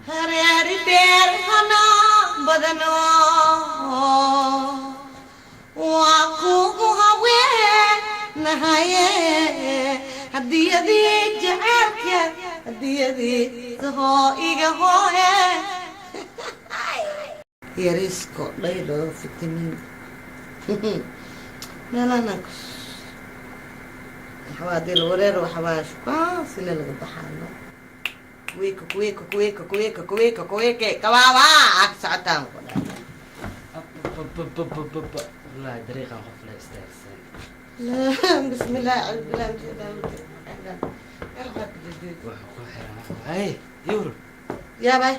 Hareeri dheer hana badano, waa kugu haweenahaye, hadiyadii jaceylka, hadiyadii hoo iga hooye yariisko dhaylo fitamiin meelana waxbaa hadii la wareer, waxbaa shukaan sile laga baxaano. Kuweka, kuweka, kuweka, kuweka, kuweka, kuweke kawaaba ag socotaan ku dhahay. Wallahi dariiqan qof la istaagsan. Bismillah, bismillah. Wax ku xiran hay yur. Yaabay.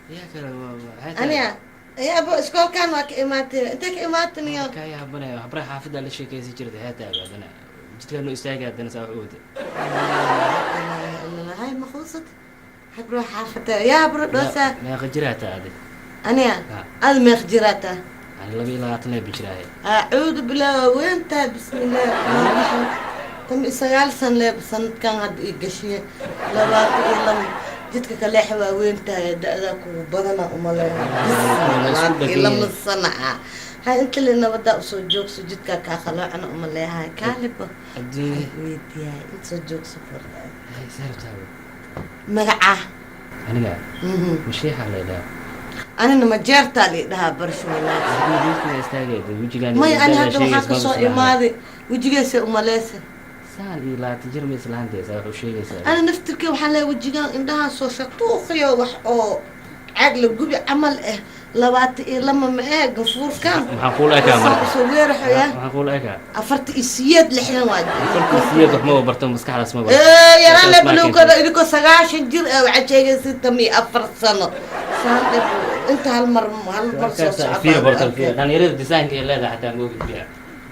Yaa kale maxay tahay? Aniga abo iskoolkan waa ka imaatay, intee ka imaataniyo? Kaa yaabanaya, habraha xaafadda la sheekaysan jirtay, xeetaa haddana jidkaa noo istaagay, haddana saa wax u wada. Hay maquusad habro xaafada yaa habro dhoosa. Meeqa jiraa taa adi? Aniga? Ad meeq jiraata? Ani 22 leeba jiraaye. Acuudu billah, waa weyntaa. Bismillahi raxmaan raxiim, 19 san leeb sanadkan hadda ii gashiye 22. Jidka kaleexa, waa weyntahay, da-daa kugu badana umaleeya. 22 sana ah hay inta le nabadaa usoo joogso, jidkaa kaa khaloocana umaleeyahay kaaliba. Adduunya. Weydiyahay inta soo joogso farda. Hay saartaaba. Magaca? Aniga mashiixa la idhaha. Anina majeertaa la dhahaa, barasho wanaagsan. Jidka istaagay wejigaan. May, ani hadda waxaa kasoo imaaday wejigeesa umaleysa. Saan iyo 20 jir ma islaanteesa wax u sheegaysaa? Ana naftirkee waxaan leeyahay wejigaan indhahaan soo shatuuqiyo, wax oo caag la gubi camal ah, 22 ma ee gafuurkan. Maxaa kuula ekaa marka? Soo weeraxoya. Maxaa kuula ekaa? 48, 60 waa. Kolkii siyeed wax maba barto, maskaxdaas ma barto. Yaraan le balowkada idinkoo 90 jir ah waxaad sheegaysa 14 sano saan dhib inta hal mar, hal mar soo Fiir horta, fiir socota. Dhalinyarada design-ka ay leedahay xataa ma ogid biya.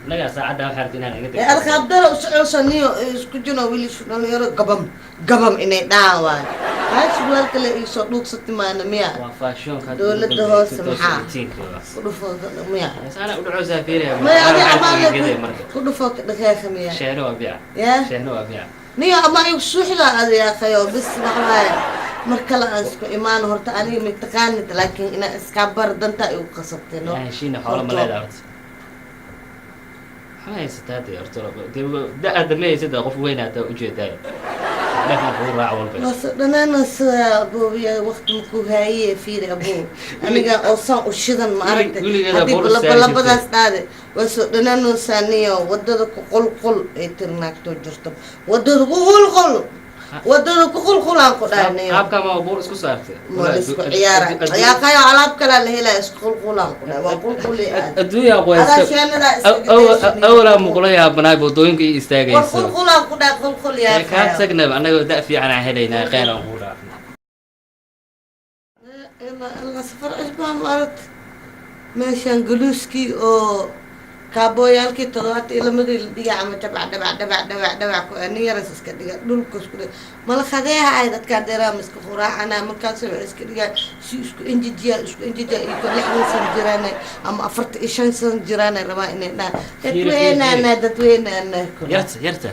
Innagaa saacadda waxay rabta inaan iga Ee alqaabdara u socosaniyo isku jino wiilishu dhalinyaro gabam gabam inay dhahaan waay. Hay, surwaal kale iisoo dhuugsati maana miya? Waa fashionka. Dowladda hoose maxaa? Ku dhufoo miya? Saana u dhacoosaa, fiiriya. Maya, adi amaale marka ku dhufoo ka dhaqeeqa miya? Sheeno waa biya. Ya. Sheeno waa biya. Niyo ama igu suuxda adi yaaqayo bis waxawaaye mar kale aan isku imaan. Horta aniga mataqaanid, laakiin inaan iskaa bar dantaa igu qasabtay no. Heshiina xoola ma leedahay horta? Maxaa haysataa dee horta? Dee da-aada ma haysada, qof weyn hata ujeedaa dhefan kugu raac walba. Noso dhanaanasa aboobiya, waqti makuu haaye. Fiiri aboo, aniga oo saan u shidan ma aragtay? Weligeeda haddii buur istaagi. Labadaas dhaade waa soo dhanaanoosaaniyo wadada ku qulqul ay tirnaagtoo jirto, wadada ku qulqul, wadada ku qulqulaan ku dhaaniyo. Qaabkaa ma buur isku saartay? Ma la isku ciyaara yaaqayo, alaab kalaa la helaya, isku qulqulaan ku dhahay, waa qulquli aad. Adduunya. Adaa Qoysta sheenadaa iskaga. Awalaa muqula yaabanaay wadooyinka ii war istaagayso. Qulqulaan ku dhahay, qulqul. Kaa yaaqayo. tagnaba annagoo da fiican aan helaynaa, kheyr aan kuu dhaafna. Allah, safar cusbaan maaragt meeshaan guluuskii oo kaabooyaalkii 72-dii la dhiga ama dhabac dhabac dhabac dhabac dhabac ku nin yaras iska dhiga, dhulka isku dhiga mala khadeeha ay dadkaan dheeraa ma iska quraacana. Markaas waxay iska dhigaa si isku enjejiya, isku enjejiya iyagoo 60 sano jiraan ama 45 sano jiraan rabaa inay dhahaan dadweynaana, dadweynaana. Yarta, yarta,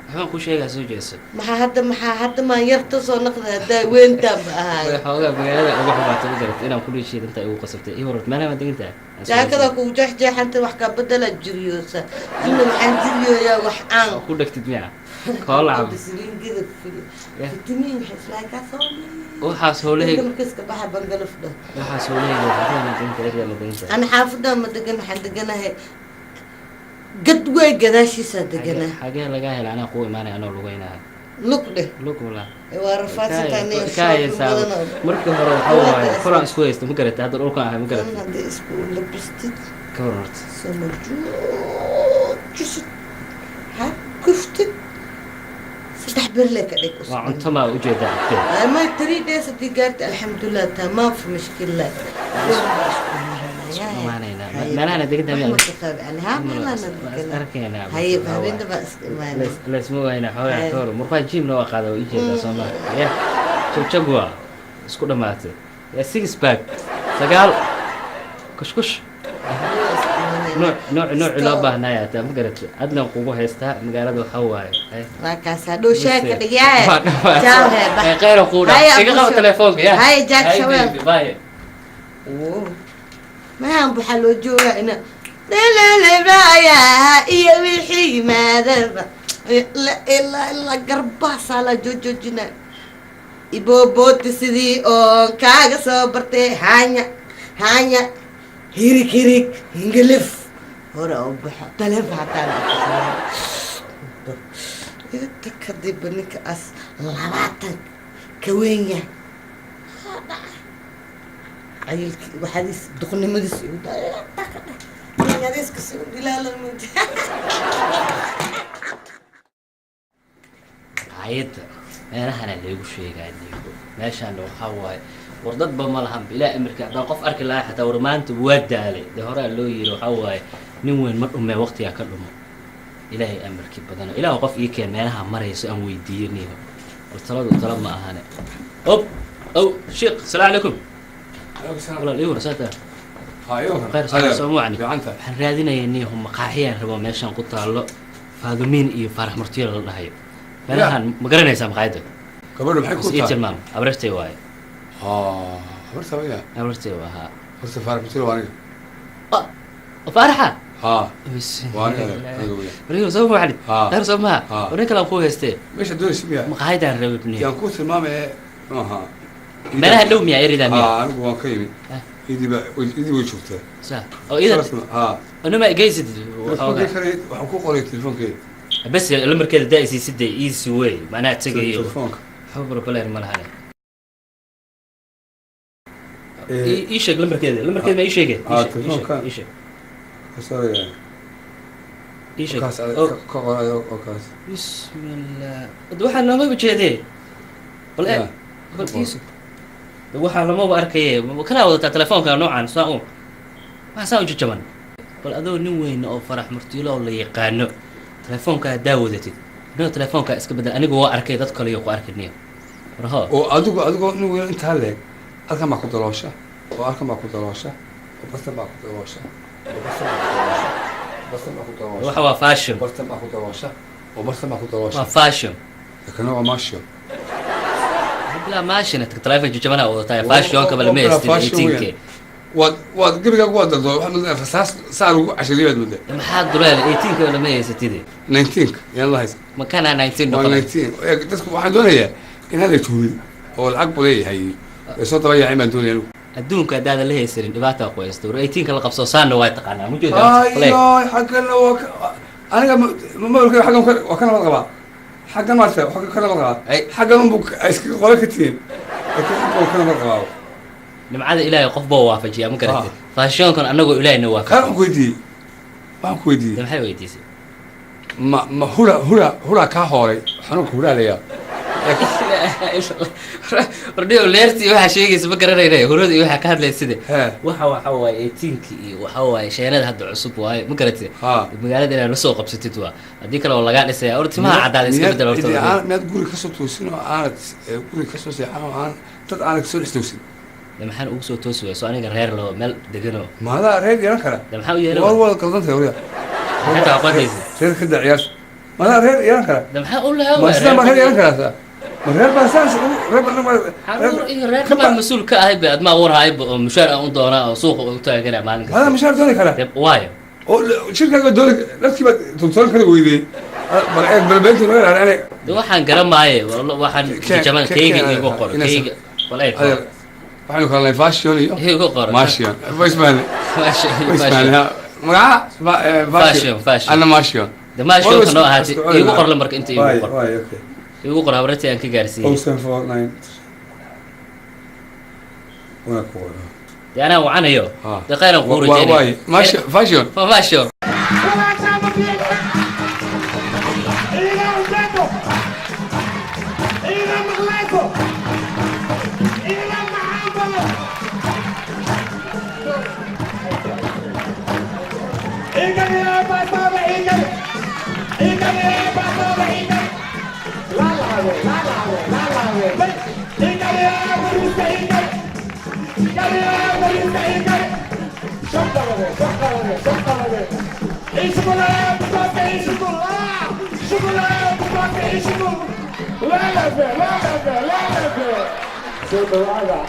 waxbaan kuu sheegaa, soo jeeso. Maxaa hadda, maxaa hadda maan yarta soo noqday haddaa weyntaan ba ahaay? Way xoogaa magaalada uga xumaatay, ma garat inaan ku dhiishiid intaa igu qasabtay ii warart meelaha ma degan tahay? Jaakada kugu jeexjeexanta wax kaa bedela jiriyoosa, anna waxaan jiriyooyaa wax aan Ku dhegtid miya koolacab? Bisringida fitamiin waxay islaa kaa soo Waxaas howlahayga. Markiska baxa bangalaf dhah. Waxaas howlahayga, xaafadda ma degan tahay, area ma degan tahay? Ana xaafadda ma degan, waxaan deganahay gad wey gadaashiisaa deganaa. Xagee lagaa hela? Anaa kuu imaanaya anoo lugeynaya. Lug dheh. Lug walaa. Waa rafaadsantaa nin. Kaayaysaa markii hore waxaa waaye kolaan isku haysta, ma garatay? Hadda dhulkan ahay, ma garatay? Haddii isku labistid. Ka waran horta? Sama joojisid, ha kuftid, 3 berle ka dhig. Waa cunto maa ujeedaa agtee? Ma 3 days haddii gaarta, alxamdulilah, taamaam fi mushkila. Isku imaanaynaa meelahana degan tahay. Arkaynaa. Haye, habeenta baa iska imaanay. Laysma waynaa xoogaa. Ka waran murqaha? Jimna waa qaada, waa ujeedaa sooma? Ya jagjag waa isku dhamaatay, ya six pack, sagaal kushkush. Nooc nooc nooci loo baahnaaya taa, ma garatay? Adlan kugu haystaa magaalada waxaa waaye. Ay. Waa kaasaa dhow sheeka dhigyaye. Waa dhawaad. Jaahe, bax. Ay, khayr kuu dhaaf. Haya, Iga qabo Abusho. telefoonka ya. Haya, Jack Hay, Shabeel. baby, bye. Mahan waxaa loo joogaa ina dhalalebraayaa iyo wixii yimaadaba ilaa ilaa garbaasaa la joojoojina ibobooti sidii oon kaaga soo bartay. Hanya hanya, hirig hirig, hingalif hore oo baxo taleefon hataa inta kadib ninka as 20 ka weyn yahay cayilkii waxaadiis duqnimadiis igu yariiska si u dilaalan. Hay'adda meelahana laygu sheegaa niigo meeshaana waxaa waaye, war dadba ma lahan ilaa amirka. Haddaan qof arki lahaa xataa, war maanta waa daalay. Dee horaa loo yiri waxaa waaye nin weyn ma dhume, waqtigaa ka dhumo. Ilaahay amarkii badano, ilaah qof ii keen meelaha marayso aan weydiiyo niigo. War taladu talo ma ahane. Ob ow sheekh, asalaamu calaykum walaal, ii war saata khayr soo soo wacni. Fiicanta. Waxaan raadinayaa niiho maqaaxiyaan rabo meeshaan ku taallo Faadumiin iyo Faarax Murtiyo la dhahayo. Meelahan ma garanaysaa maqaayadda? Gabadhu maxay ku Bas ii tahay? tilmaam, abrartay waaye. Habarta waya. Abrartay waa haa. Horta Faarax Murtiyo waa aniga. Faaraxa. Haa, waa aniga, aniga weya. Wariyo soo macalin. Haa. Khayr soo maha? Haa. Warin kale aan ku haystee. Meesha doonaysa miya? Maqaayadaan rabay bniyo. Yaan ku tilmaamaya maaha. Meelaha dhow miyaa eridaa miya? Haa, anigu waan ka yimid. Ah. Idiba idii way joogtaa. Sa oo ida. Haa. Anuma geysid waxoogaa. Waxaan ku qoray telefoonkeeda. Bas lamarkeeda daa isiiside, easy way macnaha tegayo. Telefoonka. Waxba problem ma lahane. Ii sheeg lambarkeeda, lambarkeeda ma ii sheege? Ah, Ii sheeg, ii sheeg, telefoonka. ii sheeg. Sorry. Ii sheeg. Kaas. Oh. Ka qoray oo kaas. Bismillah. Hada waxaa loomaba jeedee. Bal eeg. Ya. Bal iisu. Waxaa lamaba arkaye. Kanaa wadataa telefoonka noocan saa u. Waxaa saa u jajaban. Bal adoo nin weyn oo Farax Murtiilo oo la yaqaano telefoonka haddaa wadatid. Anigoo telefoonka iska bedel, anigu waa arkay, dad kale iyo ku arkay niyo. Warho. Oo adigu adigoo nin weyn intaa leeg, halkan baa ku daloosha oo halkan baa ku daloosha oo bartan baa ku daloosha oo bartan baa ku daloosha, bartan baa ku daloosha. Waxa waa fashion. Bartan baa ku daloosha oo bartan baa ku daloosha. Waa fashion. Kana waa maasho. Bilaa maashina telefoon jajabanaa wadataa, fashionka bal ma haystid 18K. Waad gebigaagu waa daldoo, waxaad moodaa rasaas saa lagu cashiriya baad moodaa. Maxaa duleel 18K lama haysatid? 19-ka yaan la haysa. Makana 19 waa noqon. 19. Eeg, dadku waxaan doonayaa inaan la tuurin oo lacag buu leeyahay ay soo daba yaacin baan doonaya anigu. Adduunka haddaadan la haysanin dhibaata ku haysto. War 18-ka la qabso, saanna waa taqaanaa, ma jeedaa? Ayo, xaggana waa aniga mobilka xaggan waa ka nabad qabaa, xaggan maarta xaggan ka nabad qabaa. Ay. Xaggan unbu ay iskaga qole ka tihiin, laakiin xaggan waa ka nabad qabaa. Nimcada Ilaahay qof baa waafajiyaa, ma garatay? Fashionkan annagoo Ilaahayna kaan waafajiya. Waxaan ku weydiiyey. De maxay weydiisay? Ma hura hura hura kaa hooray xanuunka huraalaya? Ordhiyo leertii waxaa sheegaysa ma garanayna, hurada iyo waxaa ka hadlayside. Hee. Waxa waaye 18-ki iyo waxa waaye sheenada hadda cusub waaye, ma garatay? Haa. Magaalada inaad la soo qabsatid waa, haddii kale oo lagaa dhisaya. Or timaha caddaada iska bedel horta. Miyaad guri kasoo toosin oo aanad guri kasoo seexan oo aan dad aanad kasoo dhex toosin? De maxaan ugu soo toosi waaya? Soo aniga reer laho meel degano. Maadaa reer yeelan kara? De maxaa u yeelan war waaya? Wada qaldantahay warya. Maxay tahay aqoontaysa? Reer ka daa ciyaarta, maadaa reer yeelan kara? De maxaa u lahaa Ma waaya? sidaan baa reer yeelan karaa? Ma reer baa saas reer baa Caruur iyo reer baan mas-uul ka ahay ba, admaa war hayba oo mushaar aan u doonaa oo suuqa u taagana maalin maadaa kasta. Mushaar dooni kara? De waayo. Oo shirkaaga dooni dadkii baad tuntoon kala weydey. Bal eeg, balbeenti naga ilaali aniga. De waxaan garan maaye, waxaan jajaban kayga iigu qor kayga, bal eeg. Adeer, waxaynu kala nahay fashion iyo Iigu qor. Mashion waismaane. Fashion. Waismaane magaca Fashion, fashion. Ana mashion. De maashionka noo ahaatay, iigu qor lambarka inta iigu qor. Waay, okay. Iigu qor, habartii aan ka gaarsiiyey. 0749 wana ku qor. De anaa wacanayo. Ha. De khayran kuu rajeynaya. Waay, mashion, fashion. Fashion. Iiga ujeedo, iiga maqlayso, iiga macaan badan. Iiga baasada, iiga iiga baasada, iiga laalaawe laalaawe laalaawe bay iiga bariiska, iiga iiga bariiska, iiga shaqalade shaqalade shaqalade. Shukulaa, basbaaska ii shukulaa, shukulaa, basbaaska ii shukul. Lalabe, lalabe, lalabe. Soo dhawaada.